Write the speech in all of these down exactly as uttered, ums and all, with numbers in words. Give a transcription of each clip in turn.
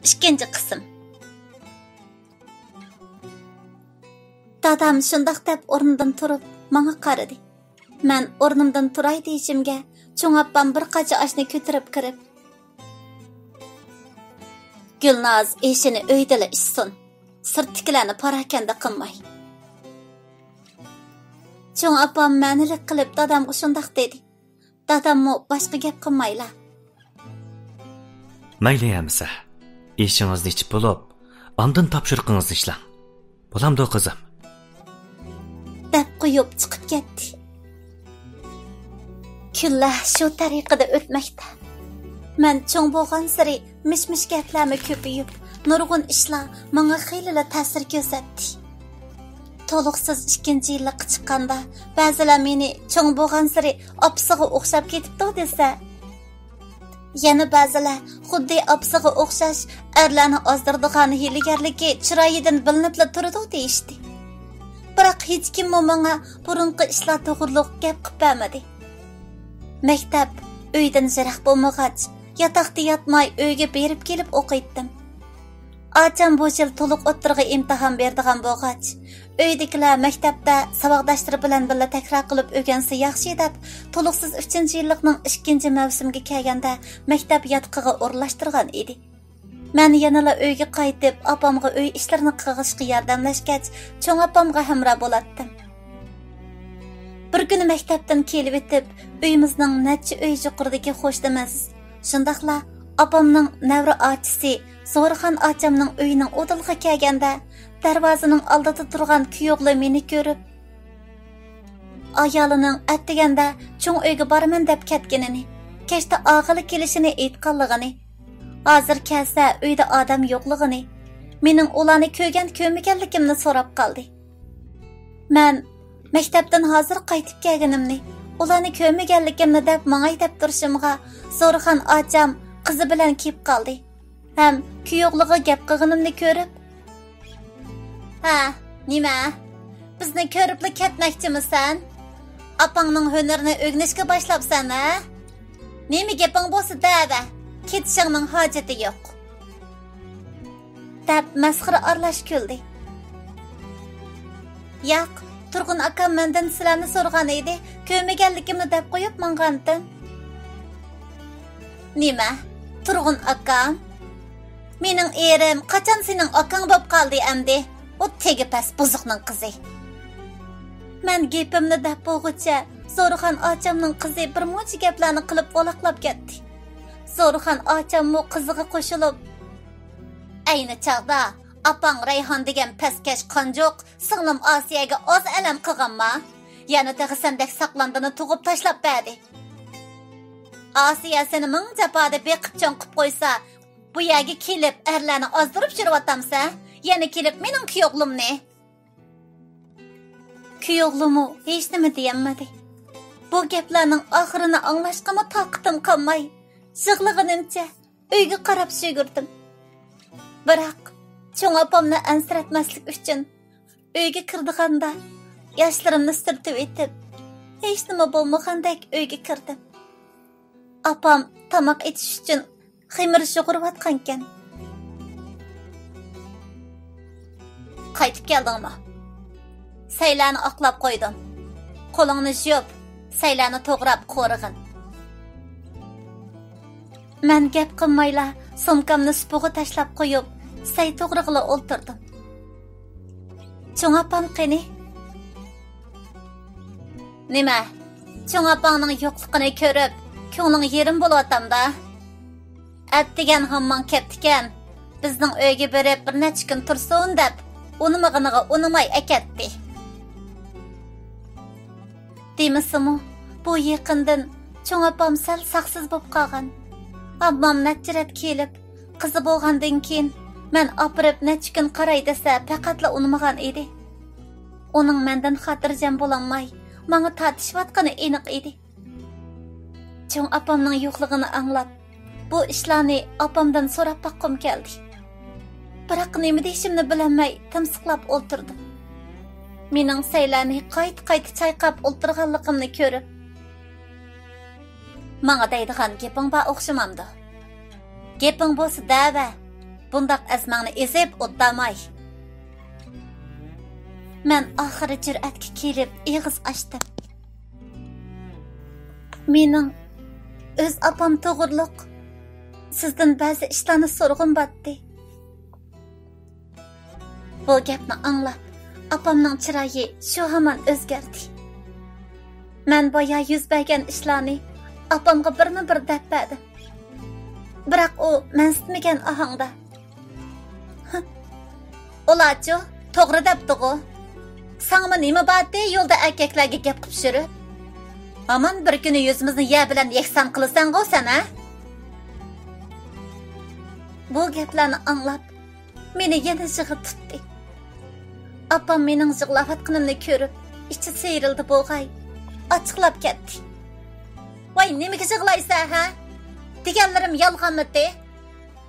ئىككىنچى قىسىم. دادام شۇنداق دەپ ئورنىدىن تۇرۇپ ماڭا قارىدى. مەن ئورنۇمدىن تۇراي دېيىشىمگە، چوڭ ئاپام بىر قاچا ئاشنى كۆتۈرۈپ كىرىپ، «گۈلناز ئېشىنى ئۆيدىلا ئىچسۇن، سىرتتىكىلەرنى پاراكەندە قىلماي.» چوڭ ئاپام مەنىلىك قىلىپ دادامغا شۇنداق دېدى. داداممۇ باشقا گەپ قىلمايلا، «مەيلى ئەمىسە، ئېشىڭىزنى ئىچىپ بولۇپ، ئاندىن تاپشۇرۇقىڭىزنى ئىشلەڭ. بولامدۇ، قىزىم؟» دەپ قويۇپ چىقىپ كەتتى. كۈنلەر شۇ تەرىقىدە ئۆتمەكتە. مەن چوڭ بولغانسېرى مىش-مىش گەپلەرمۇ كۆپىيىپ، نۇرغۇن ئىشلار ماڭا خېلىلا تەسىر كۆرسەتتى. تولۇقسىز ئىككىنچى يىللىققا چىققاندا، بەزىلەر مېنى چوڭ بولغانسېرى ئاپىسىغا ئوخشاپ كېتىپتۇ دېسە، يەنە بەزىلەر خۇددى ئاپىسىغا ئوخشاش ئەرلەرنى ئازدۇرىدىغان ھىيلىگەرلىكى چىرايىدىن بىلىنىپلا تۇرىدۇ دېيىشتى. بىراق ھېچكىممۇ ماڭا بۇرۇنقى ئىشلار توغرۇلۇق گەپ قىلىپ بەرمىدى. مەكتەپ ئۆيدىن يىراق بولمىغاچ، ياتاقتا ياتماي ئۆيگە بېرىپ كېلىپ ئوقۇيتتىم. ئاچام بۇ يىل تولۇق ئوتتۇرىغا ئىمتىھان بېرىدىغان بولغاچ، ئۆيدىكىلەر مەكتەپتە ساۋاقداشلىرى بىلەن بىللە تەكرار قىلىپ ئۆگەنسە ياخشى دەپ، تولۇقسىز ئۈچىنچى يىللىقنىڭ ئىككىنچى مەۋسۇمىگە كەلگەندە مەكتەپ ياتىقىغا ئورۇنلاشتۇرغان ئىدى. مەن يەنىلا ئۆيگە قايتىپ، ئاپامغا ئۆي ئىشلىرىنى قىلغۇچقا ياردەملەشكەچ، چوڭ ئاپامغا ھەمراھ بولاتتىم. بىر كۈنى مەكتەپتىن كېلىۋېتىپ، ئۆيىمىزنىڭ نەچچە ئۆي يۇقىرىدىكى قوشنىمىز، شۇنداقلا ئاپامنىڭ نەۋرە ئاچىسى زورىخان ئاچامنىڭ ئۆيىنىڭ ئۇدۇلىغا كەلگەندە، دەرۋازىنىڭ ئالدىدا تۇرغان كۈيئوغلى مېنى كۆرۈپ، ئايالىنىڭ ئەتىگەندە چوڭ ئۆيگە بارىمەن دەپ كەتكىنىنى، كەچتە ئاغىلى كېلىشىنى ئېيتقانلىقىنى، ھازىر كەلسە ئۆيدە ئادەم يوقلۇقىنى، مېنىڭ ئۇلارنى كۆرگەن كۆرمىگەنلىكىمنى سوراپ قالدى. مەن مەكتەپتىن ھازىر قايتىپ كەلگىنىمنى، ئۇلارنى كۆرمىگەنلىكىمنى دەپ ماڭاي دەپ تۇرۇشۇمغا، زورىخان ئاچام قىزى بىلەن كېلىپ قالدى ھەم كۈيئوغلىغا گەپ قىلغىنىمنى كۆرۈپ، «ھە، نېمە؟ بىزنى كۆرۈپلا كەتمەكچىمىسەن؟ ئاپاڭنىڭ ھۈنىرىنى ئۆگىنىشكە باشلاپسەن، ھە؟ نېمە گېپىڭ بولسا دەۋە، كېتىشىڭنىڭ ھاجىتى يوق.» دەپ مەسخىرە ئارىلاش كۈلدى. ياق، تۇرغۇن ئاكام مەندىن سىلەرنى سورىغان ئىدى، كۆرمىگەنلىكىمنى دەپ قويۇپ ماڭغانتىم. نېمە؟ تۇرغۇن ئاكام؟ مېنىڭ ئېرىم قاچان سېنىڭ ئاكاڭ بولۇپ قالدى ئەمدى؟ ئۇ تېگى پەس بۇزۇقنىڭ قىزى. مەن گېپىمنى دەپ بولغۇچە، زورىخان ئاچامنىڭ قىزى بىر مۇنچە گەپلەرنى قىلىپ ۋالاقلاپ كەتتى. زورىخان ئاچاممۇ قىزىغا قوشۇلۇپ، ئەينى چاغدا ئاپاڭ رەيھان دېگەن پەسكەش قانجۇق سىڭلىم ئاسىيەگە ئاز ئەلەم قىلغانما؟ يەنە تېخى سەندەك ساقلاندىنى تۇغۇپ تاشلاپ بەردى. ئاسىيە سېنى مىڭ جاپادا بېقىپ چوڭ قىپ قويسا، بۇ يەرگە كېلىپ ئەرلەرنى ئازدۇرۇپ يۈرۈۋاتامسەن؟ يەنە كېلىپ مېنىڭ كۈيئوغلۇمنى. كۈيئوغلۇممۇ ھېچنېمە دېيەلمىدى. بۇ گەپلەرنىڭ ئاخىرىنى ئاڭلاشقىمۇ تاقىتىم قالماي، يىغلىغىنىمچە ئۆيگە قاراپ يۈگۈردۈم. بىراق، چوڭ ئاپامنى ئەنسىرەتمەسلىك ئۈچۈن، ئۆيگە كىرىدىغاندا ياشلىرىمنى سۈرتۈۋېتىپ، ھېچنېمە بولمىغاندەك ئۆيگە كىردىم. ئاپام تاماق ئېتىش ئۈچۈن خېمىر يۇغۇرۇۋاتقانىكەن. قايتىپ كەلدىڭمۇ؟ سەيلەرنى ئاقلاپ قويدۇم. قولۇڭنى يۇيۇپ، سەيلەرنى توغراپ قورۇغىن. مەن گەپ قىلمايلا سومكامنى سۇپىغا تاشلاپ قويۇپ، سەي توغرىغىلى ئولتۇردۇم. چوڭ ئاپام قېنى؟ نېمە، چوڭ ئاپاڭنىڭ يوقلۇقىنى كۆرۈپ، كۆڭلۈڭ يېرىم بولۇۋاتامدا؟ ئەتىگەن ھامماڭ كەپتىكەن، بىزنىڭ ئۆيگە بېرىپ بىر نەچچە كۈن تۇرسۇن دەپ، ئۇنىمىغىنىغا ئۇنىماي ئەكەتتى. دېمىسىمۇ، بۇ يېقىندىن چوڭ ئاپام سەل ساقسىز بولۇپ قالغان. ھاممام نەچچە رەت كېلىپ، قىزى بولغاندىن كېيىن، مەن ئاپىرىپ نەچچە كۈن قاراي دېسە، پەقەتلا ئۇنىمىغان ئىدى. ئۇنىڭ مەندىن خاتىرجەم بولالماي، ماڭا تارتىشىۋاتقىنى ئېنىق ئىدى. چوڭ ئاپامنىڭ يوقلۇقىنى ئاڭلاپ، بۇ ئىشلارنى ئاپامدىن سوراپ باققۇم كەلدى. بىراق نېمە دېيىشىمنى بىلەلمەي تىمسىقلاپ ئولتۇردۇم. مېنىڭ سەيلەرنى قايتا-قايتا چايقاپ ئولتۇرغانلىقىمنى كۆرۈپ، ماڭا دەيدىغان گېپىڭ بار ئوخشىمامدۇ؟ گېپىڭ بولسا دەۋە. بۇنداق ئەزمەڭنى ئېزىپ ئوتتاماي. مەن ئاخىرى جۈرئەتكە كېلىپ ئېغىز ئاچتىم. مېنىڭ ئۆز ئاپام توغرۇلۇق سىزدىن بەزى ئىشلارنى سورىغۇم باتتى. بۇ گەپنى ئاڭلاپ، ئاپامنىڭ چىرايى شۇ ھامان ئۆزگەردى. مەن بايا يۈز بەرگەن ئىشلارنى ئاپامغا بىرمۇ بىر دەپ بەردىم. بىراق ئۇ مەنسىتمىگەن ئاھاڭدا، «ئۇلارچۇ، توغرا دەپتىغۇ. ساڭىمۇ نېمە بارتى يولدا ئەركەكلەرگە گەپ قىپ يۈرۈپ؟ ھامان بىر كۈنى يۈزىمىزنى يەر بىلەن يەكسان قىلىسەنغۇ سەن، ھە؟» بۇ گەپلەرنى ئاڭلاپ، مېنى يەنە يىغا تۇتتى. ئاپام مېنىڭ يىغلاۋاتقىنىمنى كۆرۈپ، ئىچى سىيرىلدى بولغاي، ئاچچىقلاپ كەتتى. «ۋاي، نېمىگە يىغلايسەن، ھە؟ دېگەنلىرىم يالغانمىتى؟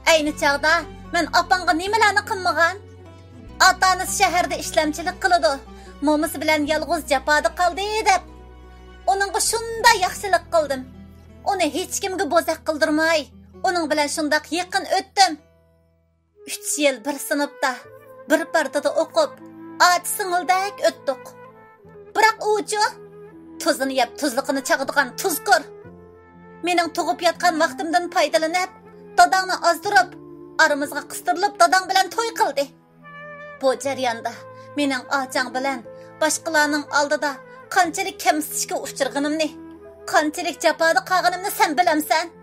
ئەينى چاغدا مەن ئاپاڭغا نېمىلەرنى قىلمىغان؟ ئاتا-ئانىسى شەھەردە ئىشلەمچىلىك قىلىدۇ، مومىسى بىلەن يالغۇز جاپادا قالدى دەپ، ئۇنىڭغا شۇنداق ياخشىلىق قىلدىم. ئۇنى ھېچكىمگە بوزەك قىلدۇرماي، ئۇنىڭ بىلەن شۇنداق يېقىن ئۆتتۈم. ئۈچ يىل بىر سىنىپتا، بىر پارتىدا ئوقۇپ، ئاچا-سىڭىلدەك ئۆتتۇق. بىراق ئۇچۇ، تۇزىنى يەپ تۇزلۇقىنى چاغىدىغان تۇزكور. مېنىڭ تۇغۇپ ياتقان ۋاقتىمدىن پايدىلىنىپ، داداڭنى ئازدۇرۇپ، ئارىمىزغا قىستۇرۇلۇپ، داداڭ بىلەن توي قىلدى. بۇ جەرياندا مېنىڭ ئاچاڭ بىلەن باشقىلارنىڭ ئالدىدا قانچىلىك كەمسىتىشكە ئۇچرىغىنىمنى، قانچىلىك جاپادا قالغىنىمنى سەن بىلەمسەن؟»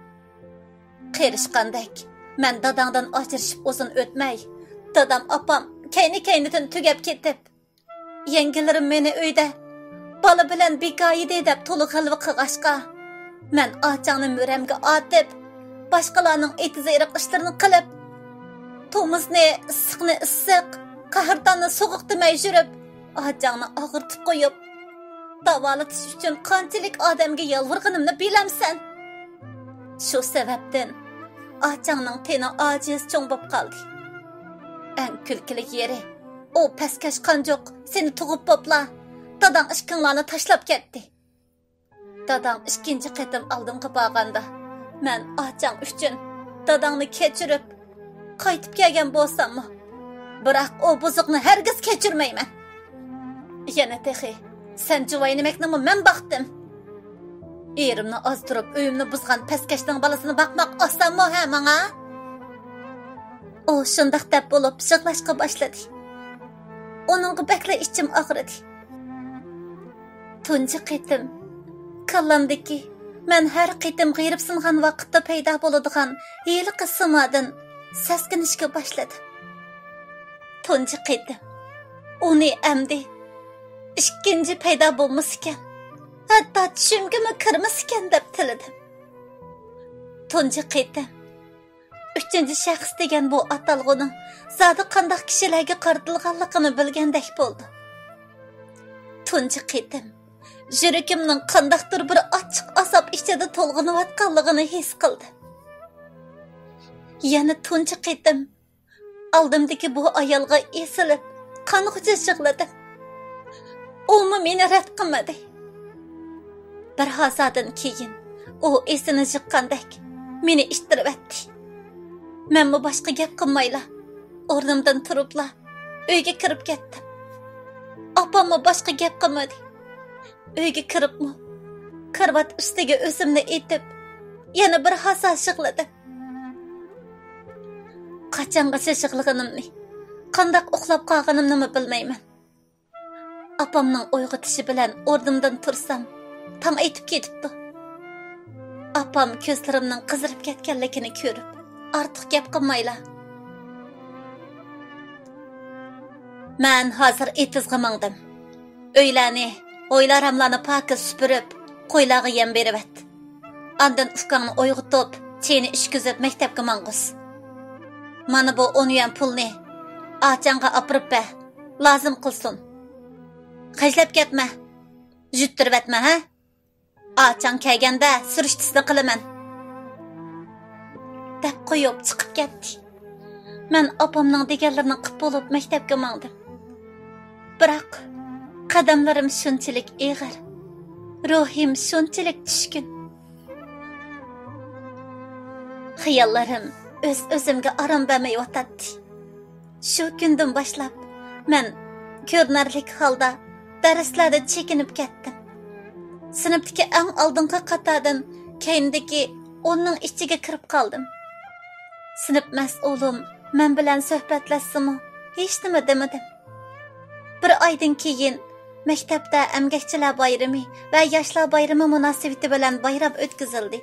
قېرىشقاندەك، مەن داداڭدىن ئاجرىشىپ ئۇزۇن ئۆتمەي، دادام، ئاپام كەينى-كەينىدىن تۈگەپ كېتىپ، يەڭگىلىرىم مېنى ئۆيدە بالا بىلەن بىكار ئىدى دەپ تولا غەلۋە قىلغاچقا، مەن ئاچاڭنى مۈرەمگە ئاتىپ، باشقىلارنىڭ ئېتىز-ئېرىق ئىشلىرىنى قىلىپ، تومۇزنى ئىسسىقنى ئىسسىق، قەھرىتاننى سوغۇق دېمەي يۈرۈپ، ئاچاڭنى ئاغرىتىپ قويۇپ، داۋالىتىش ئۈچۈن قانچىلىك ئادەمگە يالۋۇرغىنىمنى بىلەمسەن؟ شۇ سەۋەبتىن ئاچاڭنىڭ تېنى ئاجىز چوڭ بوپ قالدى. ئەڭ كۈلكىلىك يېرى، ئۇ پەسكەش قانجۇق سېنى تۇغۇپ بوپلا، داداڭ ئىككىڭلارنى تاشلاپ كەتتى. داداڭ ئىككىنچى قېتىم ئالدىمغا بارغاندا، مەن ئاچاڭ ئۈچۈن داداڭنى كەچۈرۈپ، قايتىپ كەلگەن بولساممۇ، بىراق ئۇ بۇزۇقنى ھەرگىز كەچۈرمەيمەن. يەنە تېخى سەن جۇۋاينىمەكنىمۇ مەن باقتىم. ئېرىمنى ئازدۇرۇپ، ئۆيۈمنى بۇزغان پەسكەشنىڭ بالىسىنى باقماق ئاسانمۇ ھە ماڭا؟ ئۇ شۇنداق دەپ بولۇپ يىغلاشقا باشلىدى. ئۇنىڭغا بەكلا ئىچىم ئاغرىدى. تۇنجى قېتىم كاللامدىكى مەن ھەر قېتىم غېرىبسىنغان ۋاقىتتا پەيدا بولىدىغان ھېلىقى سىمادىن سەسكىنىشكە باشلىدىم. تۇنجى قېتىم ئۇنى ئەمدى ئىككىنچى پەيدا بولمىسىكەن، ھەتتا چۈشۈمگىمۇ كىرمىسىكەن دەپ تىلىدىم. تۇنجى قېتىم ئۈچىنچى شەخس دېگەن بۇ ئاتالغۇنىڭ زادى قانداق كىشىلەرگە قارىتىلغانلىقىنى بىلگەندەك بولدۇم. تۇنجى قېتىم يۈرىكىمنىڭ قانداقتۇر بىر ئاچچىق ئازاب ئىچىدە تولغىنىۋاتقانلىقىنى ھېس قىلدىم. يەنە تۇنجى قېتىم ئالدىمدىكى بۇ ئايالغا ئېسىلىپ، قانغۇچە يىغلىدىم. ئۇمۇ مېنى رەت قىلمىدى. بىر ھازادىن كېيىن ئۇ ئېسىنى يىغقاندەك مېنى ئىتتىرىۋەتتى. مەنمۇ باشقا گەپ قىلمايلا، ئورنۇمدىن تۇرۇپلا ئۆيگە كىرىپ كەتتىم. ئاپاممۇ باشقا گەپ قىلمىدى. ئۆيگە كىرىپمۇ كارىۋات ئۈستىگە ئۆزۈمنى ئېتىپ، يەنە بىر ھازا يىغلىدىم. قاچانغىچە يىغلىغىنىمنى، قانداق ئۇخلاپ قالغىنىمنىمۇ بىلمەيمەن. ئاپامنىڭ ئويغىتىشى بىلەن ئورنۇمدىن تۇرسام، تاڭ ئېتىپ كېتىپتۇ. ئاپام كۆزلىرىمنىڭ قىزىرىپ كەتكەنلىكىنى كۆرۈپ، ئارتۇق گەپ قىلمايلا، مەن ھازىر ئېتىزغا ماڭدىم. ئۆيلەرنى، ھويلا-ھاراملارنى پاكىز سۈپۈرۈپ، قويلارغا يەم بېرىۋەت. ئاندىن ئۇكاڭنى ئويغىتىپ، چېيىنى ئىچكۈزۈپ، مەكتەپكە ماڭغۇز. مانا بۇ ئون يۈەن پۇلنى ئاچاڭغا ئاپىرىپ بەر، لازىم قىلسۇن. خەجلەپ كەتمە، يۈتتۈرۈۋەتمە، ھە؟ ئاچاڭ كەلگەندە سۈرۈشتىسىنى قىلىمەن، دەپ قويۇپ چىقىپ كەتتى. مەن ئاپامنىڭ دېگەنلىرىنى قىپ بولۇپ مەكتەپكە ماڭدىم. بىراق قەدەملىرىم شۇنچىلىك ئېغىر، روھىم شۇنچىلىك چۈشكۈن. خىياللىرىم ئۆز-ئۆزۈمگە ئارام بەرمەيۋاتاتتى. شۇ كۈندىن باشلاپ مەن كۆرۈنەرلىك ھالدا دەرسلەردىن چېكىنىپ كەتتىم. سىنىپتىكى ئەڭ ئالدىنقى قاتاردىن كەينىدىكى ئوننىڭ ئىچىگە كىرىپ قالدىم. سىنىپ مەسئۇلۇم مەن بىلەن سۆھبەتلەشسىمۇ، ھېچنېمە دېمىدىم. بىر ئايدىن كېيىن مەكتەپتە ئەمگەكچىلەر بايرىمى ۋە ياشلار بايرىمى مۇناسىۋىتى بىلەن بايرام ئۆتكۈزۈلدى.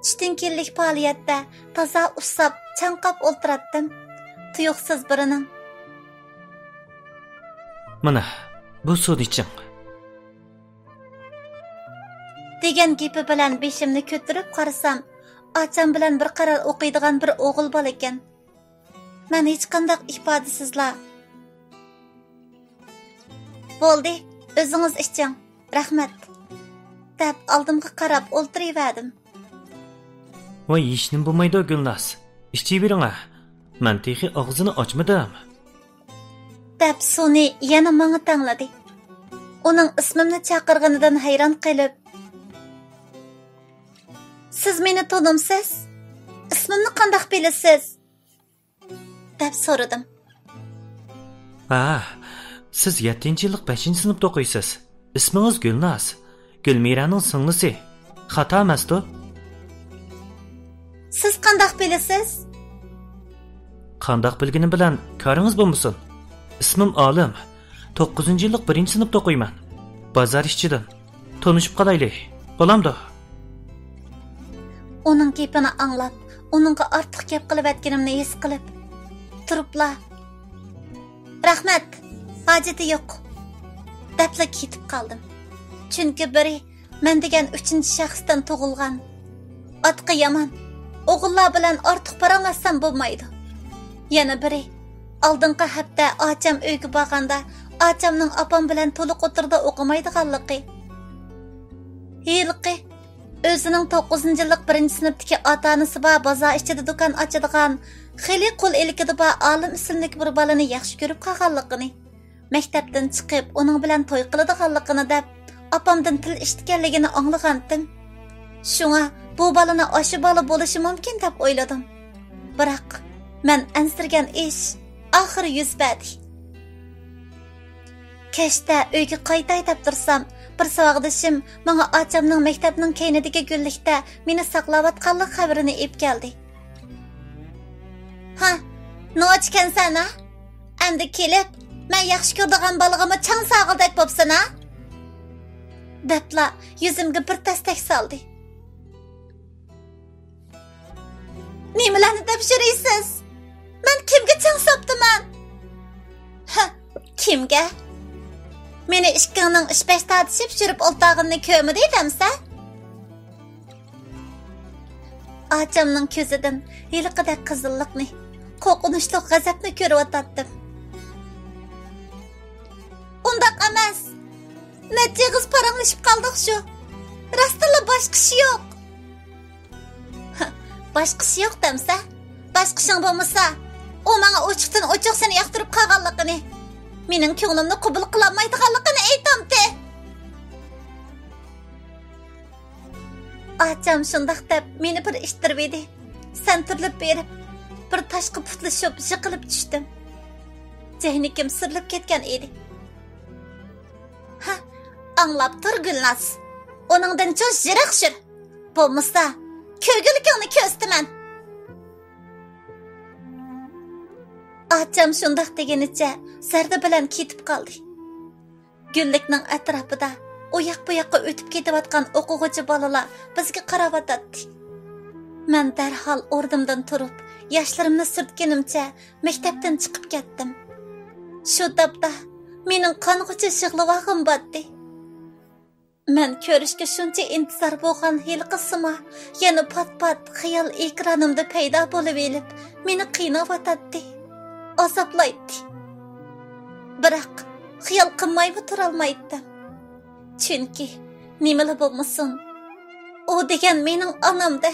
چۈشتىن كېيىنلىك پائالىيەتتە تازا ئۇسساپ، چاڭقاپ ئولتۇراتتىم. تۇيۇقسىز بىرىنىڭ، «مانا، بۇ سۇنى ئىچىڭ» دېگەن گېپى بىلەن بېشىمنى كۆتۈرۈپ قارىسام، ئاچام بىلەن بىر قەرەل ئوقۇيدىغان بىر ئوغۇل بالا ئىكەن. مەن ھېچقانداق ئىپادىسىزلا، «بولدى، ئۆزىڭىز ئىچىڭ، رەھمەت» دەپ ئالدىمغا قاراپ ئولتۇرۇۋەردىم. «ۋاي، ھېچنېمە بولمايدۇ، گۈلناز. ئىچىۋېرىڭە. مەن تېخى ئاغزىنى ئاچمىدىم» دەپ سۇنى يەنە ماڭا تەڭلىدى. ئۇنىڭ ئىسمىمنى چاقىرغىنىدىن ھەيران قېلىپ، «سىز مېنى تونۇمسىز؟ ئىسمىمنى قانداق بىلىسىز؟» دەپ سورىدىم. «ھە، سىز يەتتىنچى يىللىق بەشىنچى سىنىپتا ئوقۇيسىز. ئىسمىڭىز گۈلناز. گۈلمىرەنىڭ سىڭلىسى. خاتا ئەمەستۇ؟» «سىز قانداق بىلىسىز؟» «قانداق بىلگىنىم بىلەن كارىڭىز بولمىسۇن. ئىسمىم ئالىم. توققۇزىنچى يىللىق بىرىنچى سىنىپتا ئوقۇيمەن. بازار ئىشچىدىن. تونۇشۇپ قالايلى، بولامدۇ؟» ئۇنىڭ گېپىنى ئاڭلاپ، ئۇنىڭغا ئارتۇق گەپ قىلىۋەتكىنىمنى ھېس قىلىپ، تۇرۇپلا، «رەھمەت، ھاجىتى يوق» دەپلا كېتىپ قالدىم. چۈنكى بىرى مەن دېگەن ئۈچىنچى شەخستىن تۇغۇلغان. ئاتىقى يامان، ئوغۇللار بىلەن ئارتۇق پاراڭلاشسام بولمايدۇ. يەنە بىرى، ئالدىنقى ھەپتە ئاچام ئۆيگە بارغاندا، ئاچامنىڭ ئاپام بىلەن تولۇق ئوتتۇرىدا ئوقۇمايدىغانلىقى. ھېلىقى ئۆزىنىڭ توققۇزىنچى يىللىق بىرىنچى سىنىپتىكى ئاتا-ئانىسى بار، بازار ئىچىدە دۇكان ئاچىدىغان، خېلى قول ئىلكىدە بار ئالىم ئىسىملىكى بىر بالىنى ياخشى كۆرۈپ قالغانلىقىنى، مەكتەپتىن چىقىپ ئۇنىڭ بىلەن توي قىلىدىغانلىقىنى دەپ، ئاپامدىن تىل ئىشىتكەنلىكىنى ئاڭلىغانتىم. شۇڭا بۇ بالىنى ئاشۇ بالا بولۇشى مۇمكىن دەپ ئويلىدىم. بىراق، مەن ئەنسىرىگەن ئىش ئاخىرى يۈز بەردى. كەچتە ئۆيگە قايتاي دەپ تۇرسام، بىر ساۋاقدىشىم ماڭا ئاچامنىڭ مەكتەپنىڭ كەينىدىكى گۈللۈكتە مېنى ساقلاۋاتقانلىق خەۋىرىنى ئېلىپ كەلدى. «ھە، نوچىكەنسەن ھە؟ ئەمدى كېلىپ، مەن ياخشى كۆرىدىغان بالىغىمۇ چاڭ ساغىلدەك بوپسەن ھە؟» دەپلا يۈزۈمگە بىر تەستەك سالدى. «نېمىلەرنى دەپ يۈرىسىز؟ مەن كىمگە چاڭ ساپتىمەن؟ ھە، كىمگە؟ مېنى ئىككىڭنىڭ ئۈچ-بەش تارتىشىپ يۈرۈپ ئولتۇرغىنىنى كۆرمىدى دەمسە؟» ئاچامنىڭ كۆزىدىن ھېلىقىدەك قىزىللىقنى، قورقۇنچلۇق غەزەپنى كۆرۈۋاتاتتىم. «ئۇنداق ئەمەس. نەچچە ئېغىز پاراڭلىشىپ قالدۇق شۇ. راستتىنلا باشقا ئىش يوق.» «باشقىسى يوق دەمسە؟ باشقىسىڭ بولمىسا، ئۇ ماڭا ئوچۇقتىن ئوچۇق سېنى ياقتۇرۇپ قالغانلىقىنى، مېنىڭ كۆڭلۈمنى قوبۇل قىلالمايدىغانلىقىنى ئېيتامتى.» ئاچام شۇنداق دەپ مېنى بىر ئىتتىرىۋىدى. سەنتۈرۈلۈپ بېرىپ، بىر تاشقا پۇتلىشىپ يىقىلىپ چۈشتۈم. جەينىكىم سىرىلىپ كەتكەن ئىدى. ھە، ئاڭلاپ تۇر، گۈلناز. ئۇنىڭدىن چوش يىراق يۈر. بولمىسا، كۆرگۈلۈكۈڭنى كۆرسىتىمەن. ئاچام شۇنداق دېگىنىچە زەردە بىلەن كېتىپ قالدى. گۈللۈكنىڭ ئەتراپىدا ئۇ ياق بۇ ياققا ئۆتۈپ كېتىۋاتقان ئوقۇغۇچى بالىلار بىزگە قاراۋاتاتتى. مەن دەرھال ئورنۇمدىن تۇرۇپ، ياشلىرىمنى سۈرتكىنىمچە مەكتەپتىن چىقىپ كەتتىم. شۇ تاپتا مېنىڭ قانغۇچە يىغلىۋالغۇم بارتتى. مەن كۆرۈشكە شۇنچە ئىنتىزار بولغان ھېلىقى سىما يەنە پات-پات خىيال ئېكرانىمدا پەيدا بولۇۋېلىپ، مېنى قىيناۋاتاتتى، ئازابلايتتى. بىراق، خىيال قىلمايمۇ تۇرالمايتتىم. چۈنكى، نېمىلا بولمىسۇن، ئۇ دېگەن مېنىڭ ئانامدە.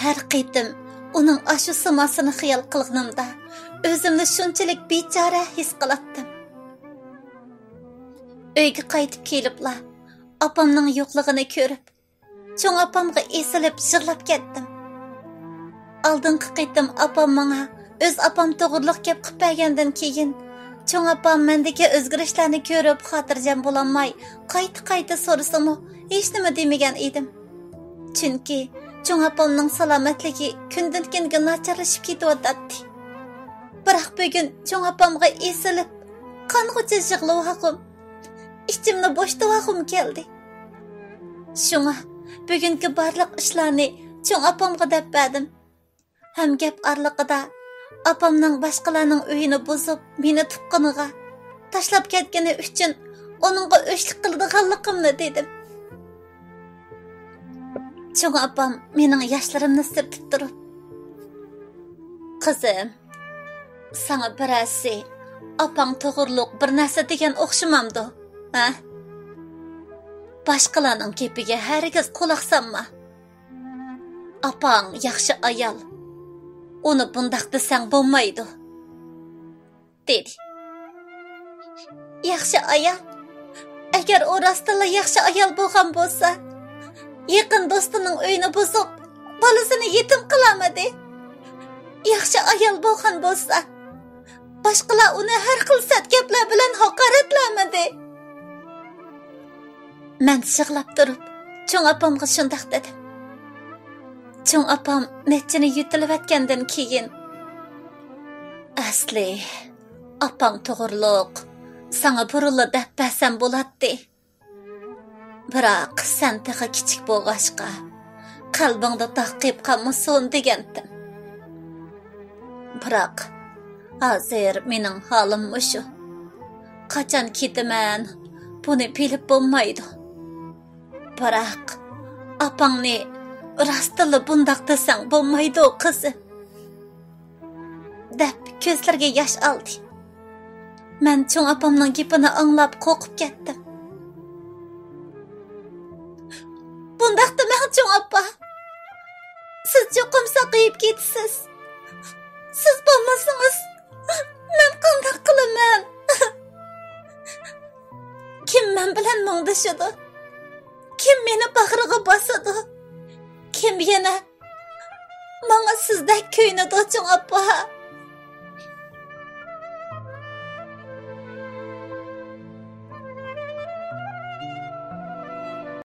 ھەر قېتىم ئۇنىڭ ئاشۇ سىماسىنى خىيال قىلغىنىمدا، ئۆزۈمنى شۇنچىلىك بىچارە ھېس قىلاتتىم. ئۆيگە قايتىپ كېلىپلا، ئاپامنىڭ يوقلۇقىنى كۆرۈپ، چوڭ ئاپامغا ئېسىلىپ يىغلاپ كەتتىم. ئالدىنقى قېتىم ئاپام ماڭا ئۆز ئاپام توغرۇلۇق گەپ قىلىپ بەرگەندىن كېيىن، چوڭ ئاپام مەندىكى ئۆزگىرىشلەرنى كۆرۈپ خاتىرجەم بولالماي، قايتا-قايتا سورىسىمۇ، ھېچنېمە دېمىگەن ئىدىم. چۈنكى چوڭ ئاپامنىڭ سالامەتلىكى كۈندىن-كۈنگە ناچارلىشىپ كېتىۋاتاتتى. بىراق بۈگۈن چوڭ ئاپامغا ئېسىلىپ، قانغۇچە يىغلىۋالغۇم، ئىچىمنى بوشىتىۋالغۇم كەلدى. شۇڭا بۈگۈنكى بارلىق ئىشلارنى چوڭ ئاپامغا دەپ بەردىم. ھەم گەپ ئارىلىقىدا ئاپامنىڭ باشقىلارنىڭ ئۆيىنى بۇزۇپ، مېنى تۇغقىنىغا تاشلاپ كەتكىنى ئۈچۈن ئۇنىڭغا ئۆچلۈك قىلىدىغانلىقىمنى دېدىم. چوڭ ئاپام مېنىڭ ياشلىرىمنى سۈرتۈپ تۇرۇپ، «قىزىم، ساڭا بىرەرسى ئاپاڭ توغرۇلۇق بىر نەرسە دېگەن ئوخشىمامدۇ، ھە؟ باشقىلارنىڭ گېپىگە ھەرگىز قۇلاق سالما. ئاپاڭ ياخشى ئايال، ئۇنى بۇنداق دېسەڭ بولمايدۇ» دېدى. ياخشى ئايال؟ ئەگەر ئۇ راستتىنلا ياخشى ئايال بولغان بولسا، يېقىن دوستىنىڭ ئۆيىنى بۇزۇپ، بالىسىنى يېتىم قىلالمىدى. ياخشى ئايال بولغان بولسا، باشقىلار ئۇنى ھەر خىل سەت گەپلەر بىلەن ھاقارەتلەمىدى. مەن يىغلاپ تۇرۇپ، چوڭ ئاپامغا شۇنداق دېدىم. چوڭ ئاپام نەچچىنى يۆتىلىۋەتكەندىن كېيىن، «ئەسلى، ئاپاڭ توغرۇلۇق ساڭا بۇرۇنلا دەپ بەرسەم بولاتتى. بىراق سەن تېخى كىچىك بولغاچقا، قەلبىڭدە داغ قېلىپ قالمىسۇن دېگەنتىم. بىراق ھازىر مېنىڭ ھالىم مۇشۇ. قاچان كېتىمەن، بۇنى بىلىپ بولمايدۇ. بىراق ئاپاڭنى راستتىنلا بۇنداق دېسەڭ بولمايدۇ، قىزىم» دەپ كۆزلىرىگە ياش ئالدى. مەن چوڭ ئاپامنىڭ گېپىنى ئاڭلاپ قورقۇپ كەتتىم. «بۇنداق دېمەڭ، چوڭ ئاپا. سىز چوقۇم ساقىيىپ كېتىسىز. سىز بولمىسىڭىز، مەن قانداق قىلىمەن؟ كىم مەن بىلەن مۇڭدىشىدۇ؟ كىم مېنى باغرىغا باسىدۇ؟ كىم يەنە ماڭا سىزدەك كۆيۈنىدۇ، چوڭ ئاپا؟»